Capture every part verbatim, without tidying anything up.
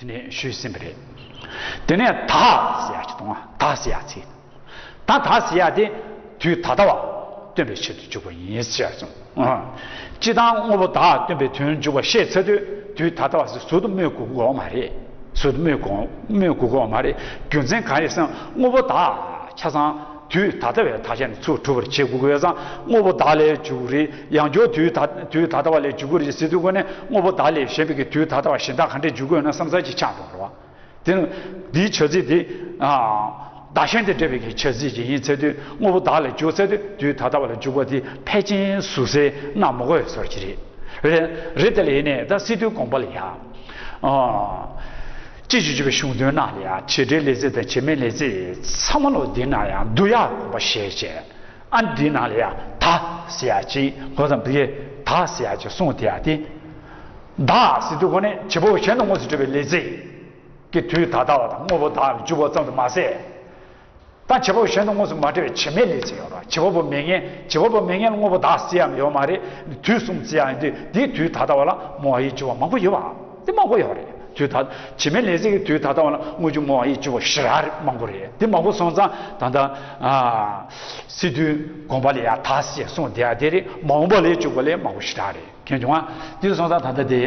དེ་ནས་ཞུས་ཟིན་པ་རེད། དེ་ནས་ད་ཟེར་ཡག་ཅིག་དང་། ད་ཟེར་ཡག་ཚིག་ད་ད་ཟེར་ཡག་དེ་དུས་ད་ལྟ་བ་སྟོན་པའི་ཆེད་དུ་འཇུག་པ་ཡིན་ཟེར་གསུངས། ཨ། སྤྱིར་བཏང་དངོས་པོ་བདག་སྟོན་པའི་དོན་འཇུག་པ་བཤད་ཚར་དུས་དུས་ད་ལྟ་བ་ཟེར་ཟུར་དུ་སྨོས་དགོས་ཀྱི་ཡོད་མ་རེད། ཟུར་དུ་སྨོས་དགོས་སྨོས་དགོས་ཀྱི་ཡོད་མ་རེད། རྒྱུ་མཚན་གང་ཡིན་ཟེར་ན་དངོས་པོ་བདག་ཆ་ཚང་དུས་ད་ལྟ་བའི་དག་ཆ་ནས་ཚུར་གྲུབ་པར་བྱེད་དགོས་ཀྱི་ཡོད་ཙང་། དངོས་པོ་བདག་ལས་འཇུག་རེད། ཡང་བསྐྱར་དུས་ད་དུས་ད་ལྟ་བ་ལས་འཇུག་གི་རེད་ཟེར་དུས་ཀུན་ནས་དངོས་པོ་བདག་ལས་གཞན་པའི་གི་དུས་ད་ལྟ་བ་གཞན་དག་ག་འདྲས་འཇུག་གི་ཡོད་ན་བསམ་ས་ཅིག་ཆགས་འགྲོ་བ་རེད་བ། དེ་ནི་འདིའི་བྱ་ཚིག་དེ། ཨ། བདག་གཞན་དང་འབྲེལ་བའི་གི་བྱ་ཚིག་ཅིག་ཡིན་ཚེ་དུས་དངོས་པོ་བདག་ལས་འཇུག་ཚེ་དུས་དུས་ད་ལྟ་བ་ལས་འཇུག་པ་དེ་ཕལ་ཆེར་ཟུར་གསལ་གནང་མི་དགོས་པའི་བཟོ་ཅིག་རེད། རེད་རེད། དེ་ལ་ཡིན་ནས་ད་སི་ཏུའི་དགོངས་པ་ལ་ཡ། ཨ། སྤྱི་ཆོས་སྤྱོད་པའི་གཞུང་དོན་ནང་ལ་ཡ་བྱེད་འབྲེལ་ལས་ཚིག་དང་བྱེད་མེད་ལས་ཚིག་ཚང་མ་ལོ་འདི་ན་ཡང་བསྡུ་ཡག་དགོངས་པ་བཞེས་བྱས། ཨ། འདི་ན་ལ་ཡ་ད་ཟེར་ཡ་ཅིག་འགོ་དང་བུ་ཡེ་ད་ཟེར་ཡ་ཅིག་གསུངས་དེ་ཡ་དེ། ད་ཟེར་དུས་ཁོ་ནས་བྱེད་པ་པོ་གཞན་དུ་དངོས་སུ་གྲུབ་པའི་ལས་ཚིག་གི་དུས་ད་ལྟ་བ་དང་དངོས་པོ་བདག་ལ་འཇུག་པ་ཙམ་དུ་མ་ཟད། ད་བྱེད་པ་པོ་གཞན་དུ་དངོས་སུ་མ་གྲུབ་པའི་བྱེད་མེད་ལས་ཚིག་ཡོད་རེད། བྱེད་པ་པོ་མེད་མཁན། བྱེད་པ་པོ་མེད་མཁན་ལ་དངོས་པོ་བདག་ཟེར་ཡ་ཡོད་མ་རེད། དུས་གསུམ་ཟེར་ཡ་ཡིན་དུས་འདིའི་དུས་ད་ལྟ་བ་ལ་མོ་ཨ་ཡིག་འཇུག་པ་མང་པོ་ཡོད་པ། དེ་མང་པོ་ཡོད་རེད། དུས་ད་བྱེད་མེད་ལས་ཚིག་གི་དུས་ད་ལྟ་བ་ལ་དངོས་འཇུག་མོ་ཨ་ཡིག་འཇུག་པ་ཞེ་དྲག་རེད། མང་པོ་རེད། དེ་མང་པོ་སོང་ཙང་ད་ལྟ། ཨ། སི་ཏུའི་དགོངས་པ་ལ་ཡ་ད་ཟེར་གསུངས་དེ་ཡ་དེ་རེད། མ་འོངས་པ་ལས་འཇུག་པ་ལས་མང་པོ་ཞེ་དྲག་རེད། མཁྱེན་བྱུང་ང་། དེ་སོང་ཙང་ད་ལྟ་དེ།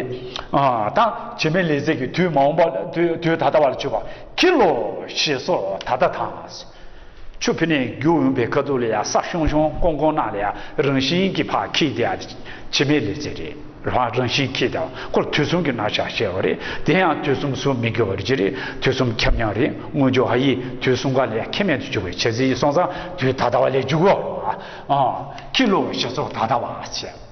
ཨ། ད་བྱེད་མེད་ལས་ཚིག་གི་དུས་མ་འོངས་པ་དུས་དུས་ད་ལྟ་བ་ལ་འཇུག་པ། ཁྱི་ལོ་ཞེས་སོགས་ད་ལྟ་དང་། ཆུ་ཕི་ནས་རྒྱུག་འོང་པའི་ཁ་ཐུག་ལ་ཡ་ས་ཤོང་ཤོང་ཀོང་ཀོང་ནང་ལ་ཡ་རང་བཞིན་གྱིས་ཕར་འཁྱིལ་བསྡད་ཡ་དེ་བྱེད་མེད་ལས་ཚིག་རེད། རང་རང་བཞིན་འཁྱིལ་བསྡད་པ་ཁོ་ལ་དུས་གསུམ་གྱི་རྣམ་གཞག་བཤད་པ་རེད། དེ་ཡང་དུས་གསུམ་ཟུར་མི་དགོས་པ་རེད། དུས་གསུམ་ཁྱབ་མཉམ་རེད། དངོས་འཇུག་ཨ་ཡིག་དུས་གསུམ་ཀ་ལ་ཡ་ཁྱད་མེད་དུ་འཇུག་པའི་བྱ་ཚིག་སོང་ཙང་དུས་ད་ལྟ་བ་ལས་འཇུག་གོ། ཨ། ཁྱི་ལོ་ཞེས་སོགས་ད་ལྟ་བ་ཟེར།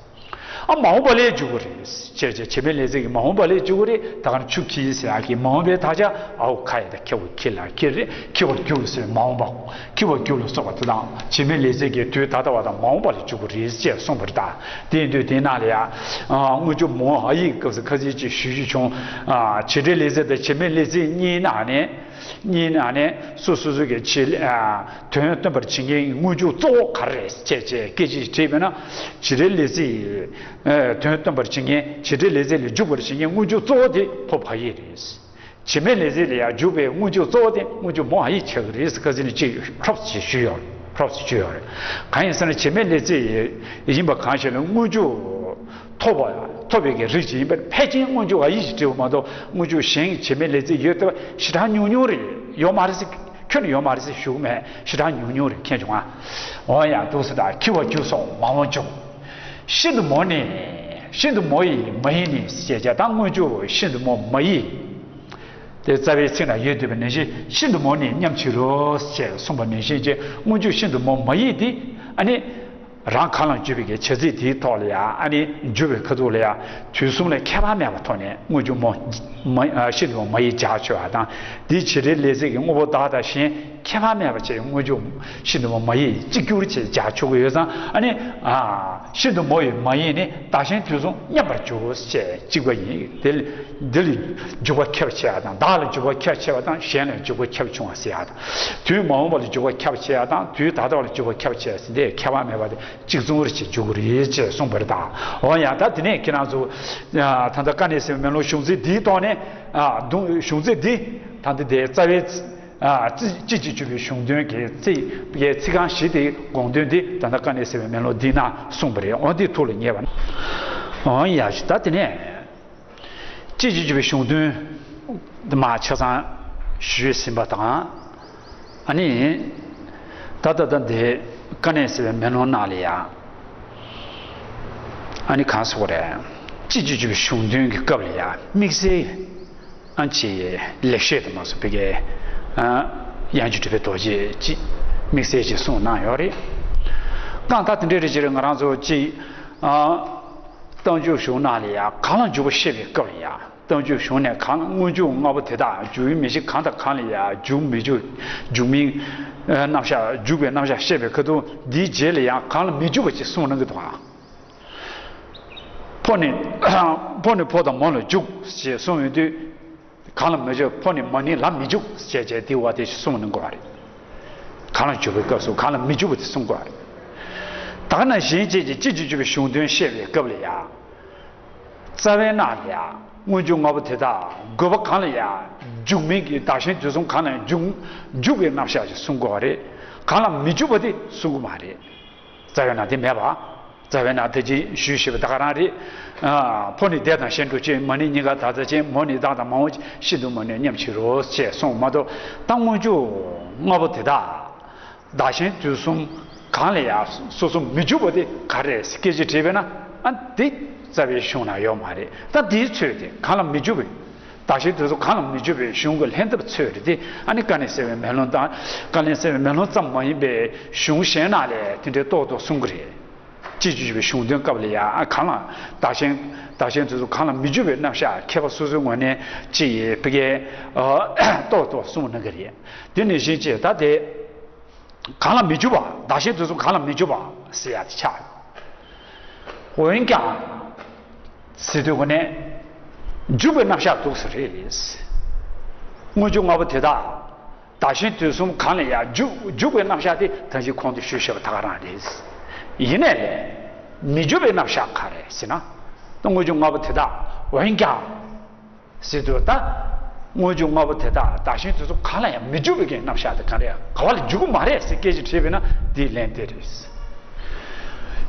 ཨ། མ་འོངས་པ་ལས་འཇུག་གི་རེད། བྱས་བྱས་བྱེད་མེད་ལས་ཚིག་གི་མ་འོངས་པ་ལས་འཇུག་གི་རེད། ད་ག་ནི་ཆུ་འཁྱིལ་ཟེར་ཡག་གི་མ་འོངས་པའི་དག་ཆ་ཨའོ་ཁ་ཡ་ད་ཁྱི་བ་འཁྱིལ་ལ་འཁྱིལ་རེད། འཁྱིལ་བར་འགྱུར་ཟེར་མ་འོངས་པ། འཁྱིལ་བར་འགྱུར་ལ་སོགས་པ་དེ་དང་བྱེད་མེད་ལས་ཚིག་གི་དུས་ད་ལྟ་བ་དང་མ་འོངས་པ་ལས་འཇུག་གི་རེད་ཅེས་གསུངས་པ་རེད། ད་དེ་ཡིན་དུས་དེའི་ནང་ལ་ཡ། ཨ། དངོས་འཇུག་མོ་ཨ་ཡིག་སྐབས་སུ་ཁ་ཚིག་ཅིག་ཞུ་རྒྱུ་བྱུང་། ཨ། བྱེད་འབྲེལ་ལས་ཚིག་དང་བྱེད་མེད་ལས་ཚིག་གཉིས་ནང་ནས། གཉིས་ནང་ནས་སོ་སོ་སོ་གི་བྱེད་ལས། ཨ། དོན་སྟོན་པར་བྱེད་མཁན་དངོས་འཇུག་གཙོ་བོ་ག་རེ་རེད་ཅེས་བྱས་སྐད་ཆ་ཞིག་དྲིས་པས་ན། བྱེད་འབྲེལ་ལས་ཚིག་ཨ། དོན་སྟོན་པར་བྱེད་མཁན། བྱེད་འབྲེལ་ལས་ཚིག་ལས་འཇུག་པར་བྱེད་མཁན་དངོས་འཇུག་གཙོ་བོ་དེ་ཕོ་བ་ཡིག་རེད། བྱེད་མེད་ལས་ཚིག་ལ་ཡང་འཇུག་པའི་དངོས་འཇུག་གཙོ་བོ་དེ་དངོས་འཇུག་མོ་ཨ་ཡིག་ཆགས་ཀྱི་རེད་ཟེར་ཁ་ཚིག་ནས་ཅིག་ཧྲོབ་ཅིག་ཞུས་ཡོད། ཧྲོབ་ཅིག་ཞུས་ཡོད་རེད། གང་ཡིན་ཟེར་ན་བྱེད་མེད་ལས་ཚིག་ཡིན་པ་གང་ཞིག་ལ་དངོས་འཇུག་ཐོབ་པ། ཐོབ་པའི་གི་རིགས་ཅིག་ཡིན་པར་ཕལ་ཆེར་དངོས་འཇུག་ཨ་ཡིག་ཅིག་བྲིས་པ་མ་གཏོགས་དངོས་འཇུག་གཞན་གྱི་བྱེད་མེད་ལས་ཚིག་ཡོད་ཐུབ་པ་ཞེ་དྲག་ཉུང་ཉུང་རེད། ཡོད་མ་རེད་ཟེར། ཁྱོན་ནས་ཡོད་མ་རེད་ཟེར་ཞུ་གི་མེད། ཞེ་དྲག་ཉུང་ཉུང་རེད། མཁྱེན་བྱུང་ང་། འོ་ཡ། འདུག་སེ་ད་འཁྱིལ་བར་འགྱུར་སོགས་མ་འོངས་འཇུག་ཤིན་ཏུ་མོ་ནི། ཤིན་ཏུ་མོ་ཡི་མ་ཡིག་ནི་ཞེས་བྱ། ད་དངོས་འཇུག་ཤིན་ཏུ་མོ་མ་ཡིག་དེ་རྩ་བའི་ཚིག་ན་ཡོད་འདུག་པ་ནང་བཞིན། ཤིན་ཏུ་མོ་ནི་མཉམ་བྱེད་རོ་ཞེས་གསུངས་པ་ནང་བཞིན་གྱི་དངོས་འཇུག་ཤིན་ཏུ་མོ་མ་ཡིག་དེ་ཨ་ནི་རང་གང་ལ་འཇུག་པའི་གི་བྱ་ཚིག་དེའི་ཐོག་ལ་ཡང་ཨ་ནི་འཇུག་པའི་ཁ་ཐུག་ལ་ཡང་དུས་གསུམ་ལ་ཁྱད་པར་མེད་པའི་ཐོག་ནས་དངོས་འཇུག་མོ་མ། ཤིན་ཏུ་མོ་མ་ཡིག་སྦྱར་ཆོག་པ་དང་། དེའི་བྱེད་འབྲེལ་ལས་ཚིག་གི་དངོས་པོ་བདག་དང་གཞན་ཁྱད་པར་མེད་པ་བྱས་དངོས་འཇུག་ཤིན་ཏུ་མོ་མ་ཡིག་གཅིག་གྱུར་བྱས་སྦྱར་ཆོག་གི་ཡོད་ཙང་། ཨ་ནི། ཨ། ཤིན་ཏུ་མོ་ཡི་མ་ཡིག་ནི་བདག་གཞན་དུས་གསུམ་མཉམ་པར་འཇུག་ཅེས་གཅིག་པ་ཡིན། དེ་ལ་འདི་ལ་འཇུག་པ་ཁྱབ་ཆེ་བ་དང་། བདག་ལ་འཇུག་པ་ཁྱབ་ཆེ་བ་དང་། གཞན་ལ་འཇུག་པ་ཁྱབ་ཆུང་བ་ཟེར་ཡག་དང་། དུས་མ་འོངས་པ་ལ་འཇུག་པ་ཁྱབ་ཆེ་བ་དང་། དུས་ད་ལྟ་བ་ལ་འཇུག་པ་ཁྱབ་ཆེ་བ་ཟེར་འདི་ཁྱད་པར་མེད་པ་དེ་གཅིག་མཚུངས་རེ་བྱས་འཇུག་གི་རེད་ཅེས་གསུངས་པ་རེད་ད། འོ་ཡ། ད་དེ་ནས་ཁྱེད་རང་ཚོ་ད་ལྟ་དཀའ་གནད་གསལ་བའི་མེ་ལོང་གཞུང་ཚིག་འདིའི་ཐོག་ནས། ཨ། གཞུང་ཚིག་འདི་ད་ལྟ་དེ་རྩ་བའི། ཨ། རྩི། སྤྱི་སྤྱི་སྤྱོད་པའི་གཞུང་དོན་གྱི་ཚིག་ཡའི་ཚིག་རྐང་བཞི་དེའི་དགོངས་དོན་འདི་ད་ལྟ་དཀའ་གནད་གསལ་བའི་མེ་ལོང་འདི་ན་གསུངས་པ་རེད། འོ་འདི་ཐུགས་ལ་ངེས་པ་ན། འོ་ཡ། ད་དེ་ནས་སྤྱི་སྤྱི་སྤྱོད་པའི་གཞུང་དོན་འདི་མ་ཆ་ཚང་ཞུས་ཟིན་པ་དང་། ཨ་ནི་ད་ལྟ་ད་འདི་དཀའ་གནད་གསལ་བའི་མེ་ལོང་ནང་ལ་ཡ། ཨ་ནི་གང་ཟེར་དགོས་རེད། སྤྱི་སྤྱི་སྤྱོད་པའི་གཞུང་དོན་གྱི་སྐབས་ལ་ཡ་དམིགས་བསལ། ཨ་ཅེ། ལེགས་བཤད་དུ་མ་སོང་བའི་གི། ཨ། ཡང་རྒྱུ་འབྲས་པའི་རྡོ་རྗེ་ཅིག་དམིགས་བསལ་ཅིག་གསུངས་གནང་ཡོད་རེད། གང་ལྟར་དེ་འདྲའི་རིགས་ཅིག་ང་རང་ཚོ་ཅིག་ཨ། རྟགས་འཇུག་གཞུང་ནང་ལ་ཡང་གང་ལ་འཇུག་པ་བཤད་པའི་སྐབས་ལ་ཡང་། རྟགས་འཇུག་གཞུང་ནས་གང་ལ། དངོས་འཇུག་ལྔ་པོ་དེ་དག་འཇུག་ཡུལ་མེད་ཕྱིར་གང་དང་གང་ལ་ཡང་འཇུག་མི་འཇུག་འཇུག་མིན་རྣམ་གཞག་འཇུག་པའི་རྣམ་གཞག་བཤད་པའི་ཁ་ཐུག་འདིའི་རྗེས་ལ་ཡང་གང་ལ་མི་འཇུག་པ་ཅིག་གསུངས་གནང་གི་འདུག་ཨ། ཕོ་ནི། ཕོ་ནི་ཕོ་དང་མོ་ལ་འཇུག་ཅེས་གསུངས་ཡོང་དུས། གང་ལ་མི་འཇུག་ཕོ་ནི་མོ་ནི་ལ་མི་འཇུག་ཅེས་བྱས་དེ་བ་དེ་གསུངས་གནང་དགོས་པ་རེད། གང་ལ་འཇུག་པའི་སྐབས་སུ་གང་ལ་མི་འཇུག་པ་དེ་གསུང་དགོས་པ་རེད། ད་ག་ནང་བཞིན་བྱས་ཀྱི་སྤྱི་སྤྱི་སྤྱོད་པའི་གཞུང་དོན་བཤད་པའི་སྐབས་ལ་ཡང་། རྩ་བའི་ནང་ལ་ཡང་ སྔོན་འཇུག་ལྔ་པོ་དེ་དག་དགོས་པ་གང་ལ་ཡང་འཇུག་མིན་གྱི་བདག་གཞན་དུས་གསུམ་གང་ལ་ཡང་འཇུག་འཇུག་པའི་རྣམ་གཞག་ཅིག་གསུང་དགོས་པ་རེད། གང་ལ་མི་འཇུག་པ་དེ་གསུང་གི་མ་རེད། རྩ་བའི་ནང་དེ་མེད་པ། རྩ་བའི་ནང་དེ་ཅིག་ཞུས་ཞེས་པ་ད་ག་རང་རེད། ཨ། ཕོ་ནི་བདེ་དང་གཞན་འགྲོ་ཅན། མ་ནི་སྙིང་ག་དག་ཚ་ཅན། མོ་ནི་བདག་དང་མ་འོངས་ཤིན་ཏུ་མ་ནུས་སྙམ་བྱེད་རོ་ཞེས་གསུངས་མ་གཏོགས། ད་སྔོན་འཇུག་ལྔ་པོ་དེ་དག་བདག་གཞན་དུས་གསུམ་གང་ལ་ཡང་སོ་སོ་མི་འཇུག་པ་དེ་ག་རེ་རེད་ཟེར་སྐད་ཆ་དྲིས་པས་ན། ཨ། འདི་རྩ་བའི་གཞུང་ན་ཡོད་མ་རེད། ད་འདིའི་ཚོད་དེ་གང་ལ་མི་འཇུག་པའི། བདག་གཞན་དུས་གསུམ་གང་ལ་མི་འཇུག་པའི་གཞུང་གི་ལྷན་ཐབས་ཚོད་རེད་དེ། ཨ་ནི་དཀའ་གནད་གསལ་བའི་མེ་ལོང་དང་། དཀའ་གནད་གསལ་བའི་མེ་ལོང་ཙམ་མ་ཡིན་པའི་གཞུང་གཞན་ནང་ལས་དེ་འདྲའི་ཏོག་ཏོག་གསུང་གི་རེད། སྤྱི་སྤྱོད་པའི་གཞུང་དོན་སྐབས་ལ་ཡང་། ཨ། གང་ལ་བདག་གཞན། བདག་གཞན་དུས་གསུམ་གང་ལ་མི་འཇུག་པའི་རྣམ་གཞག་མཁས་པ་སོ་སོའི་ངོས་ནས་ཅི་ཡིས་ཕ་གིའི་ཏོག་ཏོག་གསུངས་གནང་གི་རེད། དེ་ནི་གཞན་གཅེས་ད་དེ། གང་ལ་མི་འཇུག་པ། བདག་གཞན་དུས་གསུམ་གང་ལ་མི་འཇུག་པ་ཟེར་ཡ་དེ་ཆགས། འོན་ཀྱང་། ཟེར་དུས་གོ་ནས། འཇུག་པའི་རྣམ་གཞག་འདུག་ས་རེད། སྔོན་འཇུག་ལྔ་པོ་དེ་དག་བདག་གཞན་དུས་གསུམ་གང་ལ་ཡང་འཇུག་འཇུག་པའི་རྣམ་གཞག་དེ་ད་གིན་གོང་དུ་ཞུས་བཞག་པ་ད་ག་རང་རེད། ཡིན་ནའི་ལས། མི་འཇུག་པའི་རྣམ་གཞག་ག་རེ་ཟེར་ན། ད་སྔོན་འཇུག་ལྔ་པོ་དེ་དག་འོན་ཀྱང་། ཟེར་དུས་ད། སྔོན་འཇུག་ལྔ་པོ་དེ་དག་བདག་གཞན་དུས་གསུམ་གང་ལ་ཡང་མི་འཇུག་པའི་གི་རྣམ་གཞག་དེ་ག་རེ་ག་བ་ལ་འཇུག་གི་མ་རེད་ཟེར་སྐད་ཆ་དྲིས་པས་ན། འདིའི་ལན་དེ་རེད།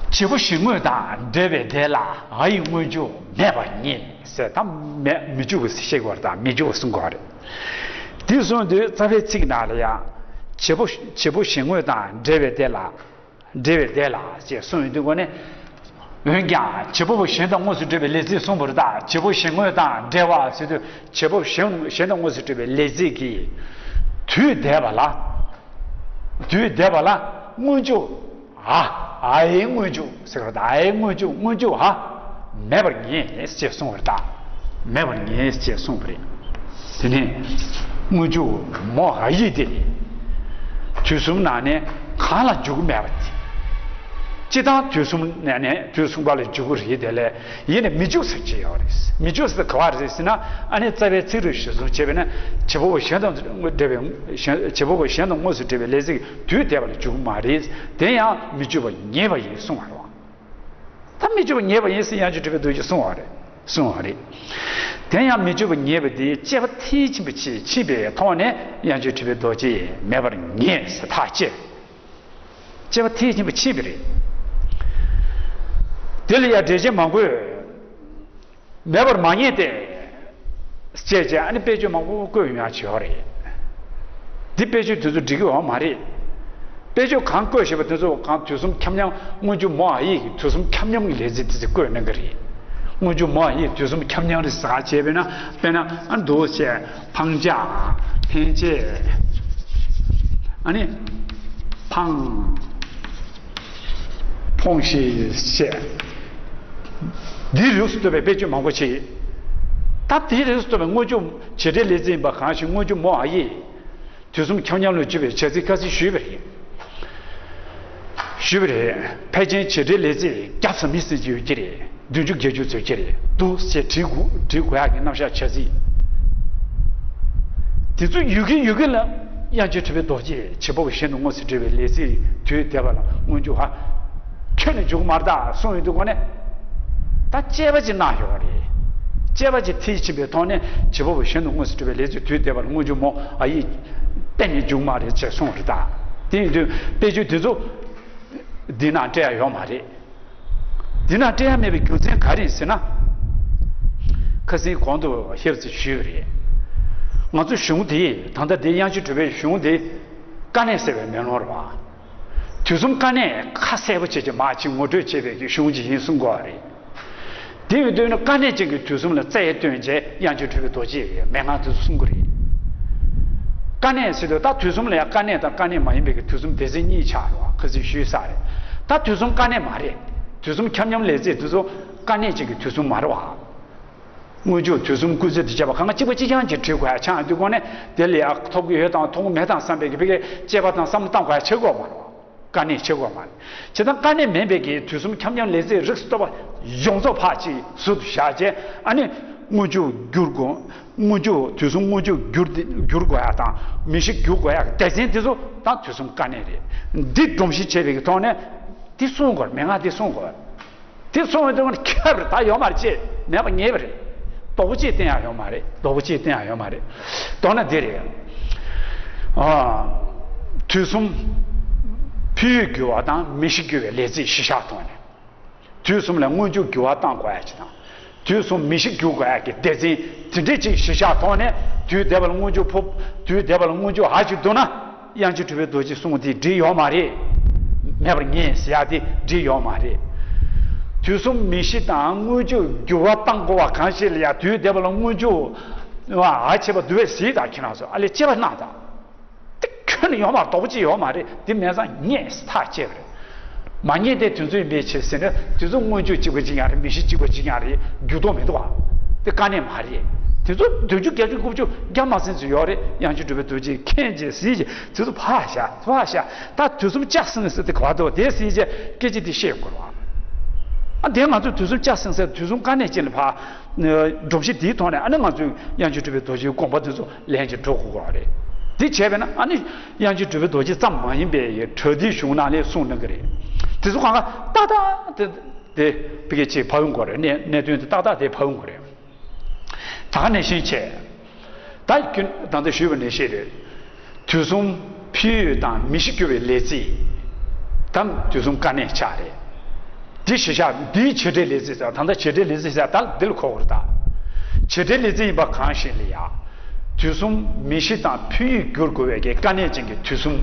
བྱེད་པོ་གཞན་དངོས་དང་འབྲེལ་བའི་དེ་ལ། ཨ་ཡི་སྔོན་འཇུག་མེད་པར་ངེས་ཟེར། ད་མེད། མི་འཇུག་པ་ཟེར་བཤད་དགོས་རེད། ད་མི་འཇུག་པ་གསུང་དགོས་རེད། དེ་གསུངས་དུས་རྩ་བའི་ཚིག་ནང་ལ་ཡང་། བྱེད་པོ་བྱེད་པོ་གཞན་དངོས་དང་འབྲེལ་བའི་དེ་ལ། འབྲེལ་བའི་དེ་ལ་ཅེས་གསུངས་ཡོང་དུས་གོ་ནས། འོན་ཀྱང་བྱེད་པ་པོ་གཞན་དང་དངོས་སུ་འབྲེལ་བའི་ལས་ཚིག་གསུངས་པ་རེད། ད་བྱེད་པོ་གཞན་དངོས་དང་འབྲེལ་བ་ཟེར་དུས། བྱེད་པ་གཞན་གཞན་དང་དངོས་སུ་འབྲེལ་བའི་ལས་ཚིག་གིས་དུས་འདས་པ་ལ། དུས་འདས་པ་ལ་སྔོན་འཇུག་ཨ། ཨ་ཡི་སྔོན་འཇུག་ཟེར་བ་དང་། ཨ་ཡི་སྔོན་འཇུག་སྔོན་འཇུག་ཨ། མེད་པར་ངེས་ཞེས་གསུངས་པར་གདའ། མེད་པར་ངེས་ཞེས་གསུངས་པ་རེད། དེ་ནས་སྔོན་འཇུག་མོ་ཨ་ཡིག་དེ་དུས་གསུམ་ནང་ནས་གང་ལ་འཇུག་མེད་པ་དེ། སྤྱིར་བཏང་དུས་གསུམ་ནང་ནས་དུས་གསུམ་པ་ལ་འཇུག་གི་རེད། དེ་ལས་ཡིན་ནས་མི་འཇུག་ཟེར་གྱི་ཡོད་རེད། མི་འཇུག་ཟེར་ག་བ་རེད་ཟེར་ན། ཨ་ནི་རྩ་བའི་ཚིག་རེ་གཞིར་བཟུང་བྱས་པས་ན། བྱེད་པ་པོ་གཞན་དང་འབྲེལ་བའི་གཞན། བྱེད་པ་པོ་གཞན་དང་དངོས་སུ་འབྲེལ་བའི་ལས་ཚིག་དུས་འདས་པ་ལ་འཇུག་གི་མ་རེད། དེ་ཡང་མི་འཇུག་པ་ངེས་པ་ཡིན་གསུང་བ་རེད། ད་མི་འཇུག་པ་ངེས་པ་ཡིན་ཟེར་དབྱངས་ཅན་གྲུབ་པའི་རྡོ་རྗེས་གསུངས་པ་རེད། གསུངས་པ་རེད། དེ་ཡང་མི་འཇུག་པ་ངེས་པ་དེ་དཔྱད་པ་མཐིལ་ཕྱིན་པ་ཕྱིན་པའི་ཐོག་ནས་དབྱངས་ཅན་གྲུབ་པའི་རྡོ་རྗེས་མེད་པར་ངེས་ཟེར་ཐག་བཅད། དཔྱད་པ་མཐིལ་ཕྱིན་པ་ཕྱིན་པ་རེད། དེ་ལ་ཡང་འགྲེལ་བྱེད་མང་པོས། མེད་པར་མ་ངེས་ཏེ། ཅེས་བྱས། ཨ་ནི་དཔེ་བརྗོད་མང་པོ་བཀོད་ཡོང་ཡག་བྱེད་ཡོད་རེད། འདི་དཔེ་བརྗོད་དེ་ཚོ་འགྲིག་གི་ཡོད་མ་རེད། དཔེ་བརྗོད་གང་བཀོད་བཞག་པ་དེ་ཚོ་གང་དུས་གསུམ་ཁྱབ་མཉམ། སྔོན་འཇུག་མོ་ཨ་ཡིག་གིས་དུས་གསུམ་ཁྱབ་མཉམ་གྱི་ལས་ཚིག་དེ་ཚོ་བཀོད་གནང་གི་རེད། སྔོན་འཇུག་མོ་ཨ་ཡིག་དུས་གསུམ་ཁྱབ་མཉམ་རེད་ཟེར་བྱས་པས་ན། དཔེར་ན། ཨ། འདུག་བྱས། འཕང་བྱ། འཕེན་བྱེད། ཨ་ནི། འཕང་། འཕོངས་ཤིག་བྱས། འདིའི་རིགས་སུ་གཏོགས་པའི་དཔེ་བརྗོད་མང་པོ་ཅིག་ད་དེའི་རིགས་སུ་གཏོགས་པའི་སྔོན་འཇུག་བྱེད་འབྲེལ་ལས་ཚིག་ཡིན་པ་གང་ཞིག་སྔོན་འཇུག་མོ་ཨ་ཡིག་དུས་གསུམ་ཁྱབ་མཉམ་ལ་འཇུག་པའི་བྱ་ཚིག་ཁ་ཚིག་ཞུས་པ་རེད། ཞུས་པ་རེད། ཕལ་ཆེར་བྱེད་འབྲེལ་ལས་ཚིག་བརྒྱ་ཙམ་མི་ཟིན་གྱི་ཡོད་ཀྱི་རེད། བདུན་ཅུ་བརྒྱད་ཅུ་ཙམ་ཡོད་ཀྱི་རེད། འདུག་ཅེས་བྲིས་དགོས། བྲིས་དགོས་ཡག་གི་རྣམ་གཞག་བྱ་ཚིག་དེ་ཚོ་ཡོད་ཀྱི་ཡོད་ཀྱི་ལ། དབྱངས་ཅན་གྲུབ་པའི་རྡོ་རྗེས་བྱེད་པ་པོ་གཞན་དང་དངོས་སུ་འབྲེལ་བའི་ལས་ཚིག་དུས་འདས་པ་ལ་སྔོན་འཇུག་ཧ། ཁྱོན་ནས་འཇུག་མ་རེད་ད་གསུངས་ཡོང་དུས་གོ་ནས། ད་དཔྱད་པ་ཅིག་གནང་ཡོད་རེད། དཔྱད་པ་ཅིག་མཐིལ་ཕྱིན་པའི་ཐོག་ནས་བྱེད་པ་པོ་གཞན་དང་དངོས་སུ་འབྲེལ་བའི་ལས་ཚིག་དུས་འདས་པ་ལ་སྔོན་འཇུག་མོ་ཨ་ཡིག་གཏན་ནས་འཇུག་མ་རེད་ཅེས་གསུངས་པ་རེད་ད། དེ་ཡིན་དུས་དཔེ་བརྗོད་དེ་ཚོ་འདི་ན་སྤྲད་ཡ་ཡོད་མ་རེད། འདི་ན་སྤྲད་ཡ་མེད་པའི་རྒྱུ་མཚན་ག་རེ་ཡིན་ཟེར་ན། ཁ་སང་གོང་དུ་ཞིབ་ཅིག་ཞུས་པ་རེད། ང་ཚོ་གཞུང་དེ། ད་ལྟ་འདི་དབྱངས་ཅན་གྲུབ་པའི་གཞུང་དེ། དཀའ་གནད་གསལ་བའི་མེ་ལོང་རེད་བ། དུས་གསུམ་དཀའ་གནད་ཁ་གསལ་པོ་བྱས་ཀྱི་མ་ཅིག་ངོ་སྤྲོད་བྱས་པའི་གི་གཞུང་ཅིག་ཡིན་གསུང་གི་ཡོད་རེད། དེ་ཡིན་དུས་ནི་དཀའ་གནད་ཅན་གྱི་དུས་གསུམ་ལ་རྩལ་བཏོན་བྱས་དབྱངས་ཅན་གྲུབ་པའི་རྡོ་རྗེས་མན་ངག་དེ་ཚོ་གསུང་གི་རེད། དཀའ་གནད་ཟེར་དུས་ད་དུས་གསུམ་ལ་ཡང་དཀའ་གནད་དང་དཀའ་གནད་མ་ཡིན་པའི་གི་དུས་གསུམ་སྡེ་ཚན་གཉིས་ཆགས་ཡོད་པ་ཁ་སང་ཞུས་ཚར་རེད། ད་དུས་གསུམ་དཀའ་གནད་མ་རེད། དུས་གསུམ་ཁྱབ་མཉམ་ལས་ཚིག་དེ་ཚོ་དཀའ་གནད་ཅན་གྱི་དུས་གསུམ་མ་རེད་བ། སྔོན་འཇུག་དུས་གསུམ་སྐུལ་ཚིག་དེ་བྱས་པ་གང་གཅིག་པ་གཅིག་རྐྱང་གཅིག་བྲིས་དགོས་ཡ་ཆགས་དུས་གོ་ནས། དེ་ལ་ཡང་ཐོབ་ཀྱི་ཡོད་དང་ཐོབ་ཀྱི་མེད་དང་བསམ་པའི་གི་ཕ་གིའི་དཔྱད་པ་དང་བསམ་བློ་བཏང་དགོས་ཡ་བྱེད་དགོས་མ་རེད། དཀའ་གནད་བྱེད་དགོས་མ་རེད། བྱས་ཙང་དཀའ་གནད་མིན་པའི་གི་དུས་གསུམ་ཁྱབ་མཉམ་ལས་ཚིག་རིགས་སུ་གཏོགས་པ་ཡོངས་རྫོགས་ཕར་ཅིག་ཟུར་དུ་བཞག་བྱས། ཨ་ནི་སྔོན་འཇུག་བསྒྱུར་དགོས། སྔོན་འཇུག་དུས་གསུམ་སྔོན་འཇུག་བསྒྱུར་ཏེ་བསྒྱུར་དགོས་ཡ་དང་མི་ཤི་བསྒྱུར་དགོས་ཡ་གི་སྡེ་ཚན་དེ་ཚོ་ད་དུས་གསུམ་དཀའ་གནད་རེད། འདི་སྒྲོམ་གཞི་བྱས་པའི་གི་ཐོག་ནས་དེ་གསུང་དགོས། མན་ངག་དེ་གསུང་དགོས། དེ་སོང་བའི་དོན་ཁྱབ་རེད། ད་ཡོད་མ་རེད་ཅེས་མེད་པ་ངེས་པ་རེད། ལྡོག་པ་གཅིག་བསྟན་ཡག་ཡོད་མ་རེད། ལྡོག་པ་གཅིག་བསྟན་ཡག་ཡོད་མ་རེད། མདོར་ན་འདི་རེད། ཨ། དུས་གསུམ་འཕེལ་ཡུལ་འགྱུར་བ་དང་མི་ཤིགས་འགྱུར་བའི་ལས་ཚིག་གཞི་བཞག་ཐོག་ནས། དུས་གསུམ་ལ་མངོན་འགྱུར་འགྱུར་བ་གཏང་དགོས་ཡ་ཅིག་དང་། དུས་གསུམ་མི་ཤིགས་འགྱུར་དགོས་ཡ་གི་སྡེ་ཚན་དེ་འདྲས་ཅིག་གཞི་བཞག་ཐོག་ནས། དུས་འདས་པ་ལ་མངོན་འགྱུར་ཕོབ། དུས་འདས་པ་ལ་མངོན་འགྱུར་ཧ་ཅིག་འདུག་ན། དབྱངས་ཅན་གྲུབ་པའི་རྡོ་རྗེས་གསུངས་དེ་འགྲིག་ཡོད་མ་རེད། མེད་པར་ངེས་ཟེར་ཡ་དེ་འགྲིག་ཡོད་མ་རེད། དུས་གསུམ་མི་ཤིགས་དང་མངོན་འགྱུར་འགྱུར་བ་གཏང་དགོས་པ་གང་ཞིག་ལ་ཡ་དུས་འདས་པ་ལ་མངོན་འགྱུར་ཧ་ཆེ་བ་འདུག་པས་ཟེར་ད་ཁྱེད་རང་ཚོ་ཨ་ལས་དཔྱད་པ་གནང་དང་། དེ་ཁྱོན་ནས་ཡོད་མ་རེད། ལྡོག་པ་གཅིག་ཡོད་མ་རེད། དེ་མེད་ཙང་ངས་ཐག་བཅད་པ་རེད། མ་ངེས་ཏེ་དུས་ཚོད་ཡིན་པའི་ཕྱིར་ཟེར་ན། དུས་ཚོད་མངོན་བརྗོད་གཅིག་པ་གཅིག་ཡང་རེད། མི་ཤིགས་གཅིག་པ་གཅིག་ཡང་རེད། འགྱུར་ལྡོག་མི་འདུག་བ། དེ་དཀའ་གནད་མ་རེད། དུས་ཚོད་བདུན་ཅུ་བརྒྱད་ཅུ་དགུ་བཅུ་བརྒྱ་མ་ཟིན་ཙམ་ཡོད་རེད། དབྱངས་ཅན་གྲུབ་པའི་རྡོ་རྗེས་མཁྱེན་བྱས་ཟིན་བྱས་དུས་ཚོད་ཕར་བཞག་ཕར་བཞག་ད་དུས་གསུམ་ལྕགས་སྲིང་ཟེར་དེ་ག་བར་འདུག་དེ་ཟིན་བྱས་སྐད་ཆ་དེ་བཤད་དགོས་རེད་བ། ཨ་དེ་ང་ཚོས་དུས་གསུམ་ལྕགས་སྲིང་ཟེར་དུས་གསུམ་དཀའ་གནད་ཅན་ལ་ཕར། སྒྲོམ་གཞི་དེའི་ཐོག་ནས་ཨ་ནི་ང་ཚོས་དབྱངས་ཅན་གྲུབ་པའི་རྡོ་རྗེའི་དགོངས་པ་དེ་ཚོ་ལན་གཅིག་འགྲོ་དགོས་ཀྱི་རེད། དེ་བྱས་པས་ན་ཨ་ནི་དབྱངས་ཅན་གྲུབ་པའི་རྡོ་རྗེ་ཙམ་མ་ཡིན་པའི་པྲ་ཏིའི་གཞུང་ནང་ལས་གསུངས་གནང་གི་རེད། དེ་ཚོ་གང་ག་ཏག་ཏག་དེ་དེ་བི་ཀའི་ཆེས་ཕབ་ཡོང་གི་རེད། གནད་གནད་དོན་དེ་ཏག་ཏག་དེ་ཕབ་ཡོང་གི་རེད། ད་ག་ནང་བཞིན་བྱས། ད་ཁྱོད་ད་ལྟ་ཞུས་པ་ནང་བཞིན་རེད། དུས་གསུམ་འཕེལ་ཡུལ་དང་མི་ཤིགས་འགྱུར་བའི་ལས་ཚིག་དང་། དུས་གསུམ་དཀའ་གནད་ཆགས་རེད། འདི་གཞི་བཞག་འདིའི་བྱེད་འབྲེལ་ལས་ཚིག་ཟེར། ད་ལྟ་བྱེད་འབྲེལ་ལས་ཚིག་ཟེར་ད་འདི་ལ་གོ་དགོས་རེད་ད། བྱེད་འབྲེལ་ལས་ཚིག་ཡིན་པ་གང་ཞིག་ལ་ཡང་། དུས་གསུམ་མི་ཤིགས་དང་འཕེལ་ཡུལ་འགྱུར་དགོས་པའི་གི་དཀའ་གནད་ཅན་གྱི་དུས་གསུམ་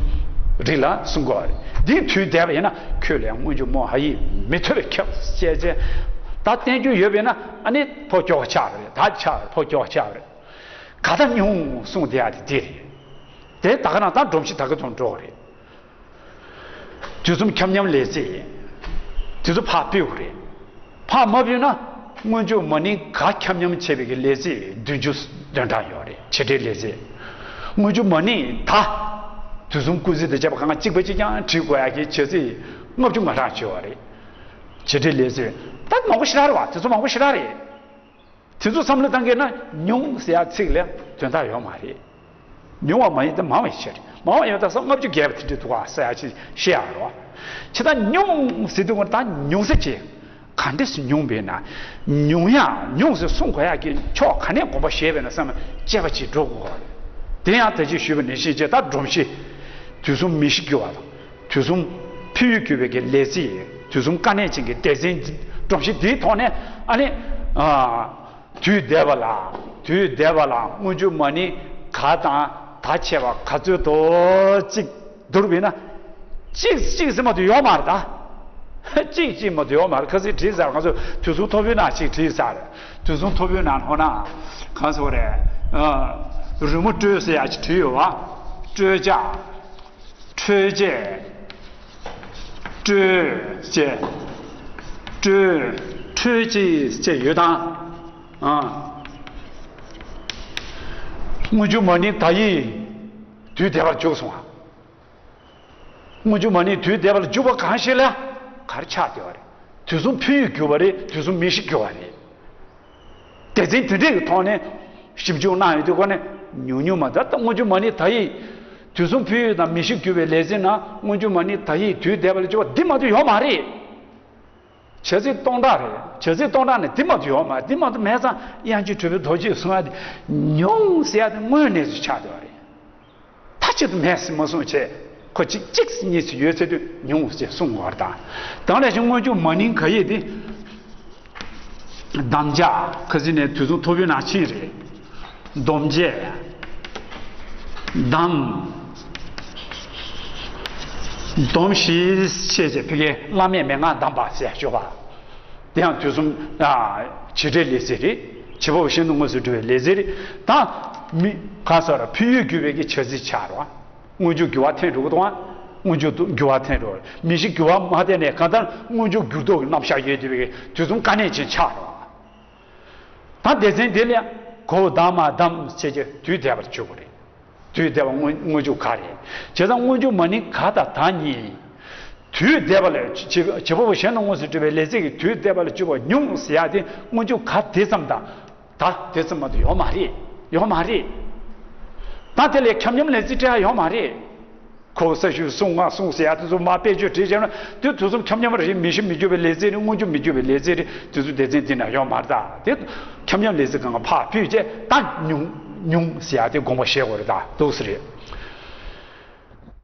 རིགས་ལ་གསུང་དགོས་པ་རེད། འདིའི་དུས་འདས་པ་ཡིན་ན་ཁྱོད་ལ་མངོན་གྱུར་མོ་ཧ་ཡིག་མི་ཐོབ་པས་ཁྱབ་ཅེས་ཅེས་ད་བསྟན་རྒྱུ་ཡོད་པས་ན་ཨ་ནི་ཕོ་ཀྱོག་ཆགས་པ་རེད། ད་ཆགས་ཕོ་ཀྱོག་ཆགས་པ་རེད། ག་ད་མྱོང་གསུངས་དེ་ཡ་དེ་དེ་རེད། དེ་ད་ག་རང་ད་སྒྲོམ་གཞི་ད་ག་ཚོ་འགྲོ་གི་རེད། དུས་གསུམ་ཁྱབ་མཉམ་ལས་ཚིག་ཡིན། དེ་ཚོ་ཕར་ཕུད་དགོས་རེད། ཕར་མ་ཕུད་ན་མངོན་གྱུར་མ་ནིང་ག་ཁྱབ་མཉམ་བྱས་པའི་གི་ལས་ཚིག་བདུན་ཅུ་དོན་གྲངས་ཡོད་རེད། བྱེད་འབྲེལ་ལས་ཚིག་མངོན་གྱུར་མ་ནིང་ད། དུས་གསུམ་ཀུན་གཟིགས་དང་བཅས་པ་གང་གཅིག་པ་གཅིག་རྐྱང་བྲིས་དགོས་ཡ་གི་བྱེད་ཚིག་ལྔ་བཅུ་ང་གྲངས་ཡོད་རེད། བྱེད་འབྲེལ་ལས་ཚིག་ད་མང་པོ་ཞེ་དྲག་རེད་བ། དེ་ཚོ་མང་པོ་ཞེ་དྲག་རེད། དེ་ཚོ་བསམ་བློ་བཏང་གི་ན་མྱོང་ཟེར་ཡ་ཚིག་ལ་དོན་དག་ཡོད་མ་རེད། མྱོང་བ་མ་ཡིན་ཏེ་མང་བའི་ཕྱིར། མང་བ་ཡོད་ད་སོ་ལྔ་བཅུ་བརྒལ་བ་དེ་འདྲ་འདུག་ག་ཟེར་ཡ་ཅིག་བཤད་ཡ་རོ། ཁྱེད་ད་མྱོང་ཟེར་དུས་ད་མྱོང་ས་ཅི། ག་འདྲས་སེ་མྱོང་བས་ན། མྱོང་ཡ་མྱོང་ཟེར་གསུང་དགོས་ཡ་གི་ཕྱོགས་ག་ནས་དགོངས་པ་བཞེས་པས་ན་བསམ་ན་དཔྱད་པ་ཅིག་འགྲོ་དགོས་ག་རེད། དེ་ཡང་ད་ཅི་ཞུས་པ་ནང་བཞིན་བྱས་ད་སྒྲོམ་གཞི། དུས་གསུམ་མི་ཤིགས་འགྱུར་བ་དང་། དུས་གསུམ་འཕེལ་ཡུལ་འགྱུར་བའི་གི་ལས་ཚིག་དུས་གསུམ་དཀའ་གནད་ཅན་གྱི་སྡེ་ཚན་སྒྲོམ་གཞི་འདིའི་ཐོག་ནས་ཨ་ནི། ཨ། དུས་འདས་པ་ལ། དུས་འདས་པ་ལ་མངོན་གྱུར་མ་ནིང་ག་དང་ད་ཆད་པ་ག་ཚོད་དོ་གཅིག་བསྡུར་བས་ན། གཅིག་གཅིག་ཟེར་མ་གཏོགས་ཡོད་མ་རེད་ད། གཅིག་གཅིག་མ་གཏོགས་ཡོད་མ་རེད། ཁ་སང་བྲིས་ཚར། ང་ཚོ་དུས་གསུམ་ཐོར་བུའི་ནང་གཅིག་བྲིས་ཚར། དུས་གསུམ་ཐོར་བུའི་ནང་ཧོ་ན། གང་ཟེར་བ་རེད། ཨ། རི་མོ་སྤྲོས་ཟེར་ཡ་གཅིག་བྲིས་ཡོད་བ། སྤྲོས་བྱ། འཕྲོས་བྱེད། སྤྲོས་བྱེད། སྤྲོས། འཕྲོས་བྱེད་ཅེས་ཡོད་དང་། ཨ། མངོན་གྱུར་མ་ནིང་ད་ཡིག་དུས་འདས་པར་འཇུག་སོང་ང་། མངོན་གྱུར་མ་ནིང་དུས་འདས་པར་འཇུག་པ་གང་ཞིག་ལ་ག་རེ་ཆགས་བསྡད་པ་རེད། དུས་གསུམ་འཕེལ་ཡུལ་འགྱུར་བ་རེད། དུས་གསུམ་མི་ཤིགས་འགྱུར་བ་རེད། སྡེ་ཚན་དེ་འདྲའི་གི་ཐོག་ནས་ཞིབ་འཇུག་གནང་ཡོང་དུས་སྒོ་ནས་ཉུང་ཉུང་མ་ད་ལྟ་མངོན་གྱུར་མ་ནིང་ད་ཡིག་དུས་གསུམ་འཕེལ་ཡུལ་དང་མི་ཤིགས་འགྱུར་བའི་ལས་ཚིག་ནང་མངོན་གྱུར་མ་ནིང་ད་ཡིག་དུས་འདས་པ་ལ་འཇུག་པ་འདི་མ་གཏོགས་ཡོད་མ་རེད། བྱ་ཚིག་སྟོང་ཕྲག་རེད། བྱ་ཚིག་སྟོང་ཕྲག་ནས་འདི་མ་གཏོགས་ཡོད་མ་རེད། འདི་མ་གཏོགས་མེད་ཙང་དབྱངས་ཅན་གྲུབ་པའི་རྡོ་རྗེས་གསུང་ཡ་དེ་མྱོང་ཟེར་ཡ་དེ་དངོས་གནས་སུ་ཆགས་བསྡད་པ་རེད། ད་ཆེད་དུ་མེད་ཟེར་མ་གསུངས་བྱས། ཁོ་གཅིག་གཅིག་གཉིས་སུ་ཡོད་ཚེ་དུས་མྱོང་ཟེར་གསུང་བར་དང་། དང་ལས་ཀྱང་མངོན་གྱུར་མ་ནིང་ག་ཡིག་དེ། དམ་བཅའ་ཁ་སང་ནས་དུས་གསུམ་ཐོར་བུའི་ནང་ཕྱིན་རེད། སྡོམ་བྱེད། དམ། སྡོམ་ཞེས་བྱས་བྱས་ཕ་གིའི་བླ་མེད་མན་ངག་གདམས་པ་ཟེར་ཡ་ཅིག་ཡོད་པ། དེ་ཡང་དུས་གསུམ། ཨ། བྱེད་འབྲེལ་ལས་ཚིག་རེད། བྱེད་པ་པོ་གཞན་དུ་དངོས་སུ་འགྲོ་བའི་ལས་ཚིག་རེད། ད། མི། གང་ཟེར་ར་འཕེལ་ཡུལ་འགྱུར་བའི་གི་བྱ་ཚིག་ཆགས་རོགས། མངོན་གྱུར་འགྱུར་བ་འཐེན་འགྲོ་གི་འདུག་ཨ། མངོན་གྱུར་འགྱུར་བ་འཐེན་འགྲོ། མི་ཤིགས་འགྱུར་བ་མ་འཐེན་ནས་གང་ལྟར་མངོན་གྱུར་འགྱུར་ལྡོག་གི་རྣམ་གཞག་ཡོད་བསྡད་པའི་དུས་གསུམ་དཀའ་གནད་ཅན་ཆགས་རོགས། ད་སྡེ་ཚན་འདི་ལ་གོ་དམ་མ་དམ་བྱེད་ཀྱི་དུས་འདས་པར་འཇུག་པ་རེད། དུས་འདས་པ་མངོན་མངོན་གྱུར་ག་རེད། བྱས་ཙང་མངོན་གྱུར་མ་ནིང་ག་དང་ད་གཉིས། དུས་འདས་པ་ལ་བྱེད་བྱེད་པ་པོ་གཞན་དུ་དངོས་སུ་འགྲོ་བའི་ལས་ཚིག་གི་དུས་འདས་པ་ལ་འཇུག་པ་མྱོང་ཟེར་ཡ་དེ་མངོན་གྱུར་ག་དེ་ཙམ་དང་། ད་དེ་ཙམ་མ་གཏོགས་ཡོད་མ་རེད། ཡོད་མ་རེད། ད་དེ་ལས་ཁྱབ་མཉམ་ལས་ཚིག་སྤྲད་ཡ་ཡོད་མ་རེད། གོ་ས་ཞུ་གསུང་ང་གསུང་ཟེར་ཡ་དེ་ཚོ་མ་དཔེ་བརྗོད་བྲིས་བྱས་ན་དེ་དུས་གསུམ་ཁྱབ་མཉམ་རེད། མི་ཤིགས་མི་འགྱུར་བའི་ལས་ཚིག་རེད། མངོན་གྱུར་མི་འགྱུར་བའི་ལས་ཚིག་རེད། དེ་ཚོ་སྡེ་ཚན་འདི་ན་ཡོད་མ་རེད། ད་དེ་ འཁྱམ་འཁྱམ་ལས་ཚིག་གང་ག་ཕར་ཕུད་བྱས་ད་ཉུང་ཉུང་ཟེར་ཡ་དེ་དགོངས་པ་བཞེས་དགོས་རེད། ད་འདུག་སེ་རེད།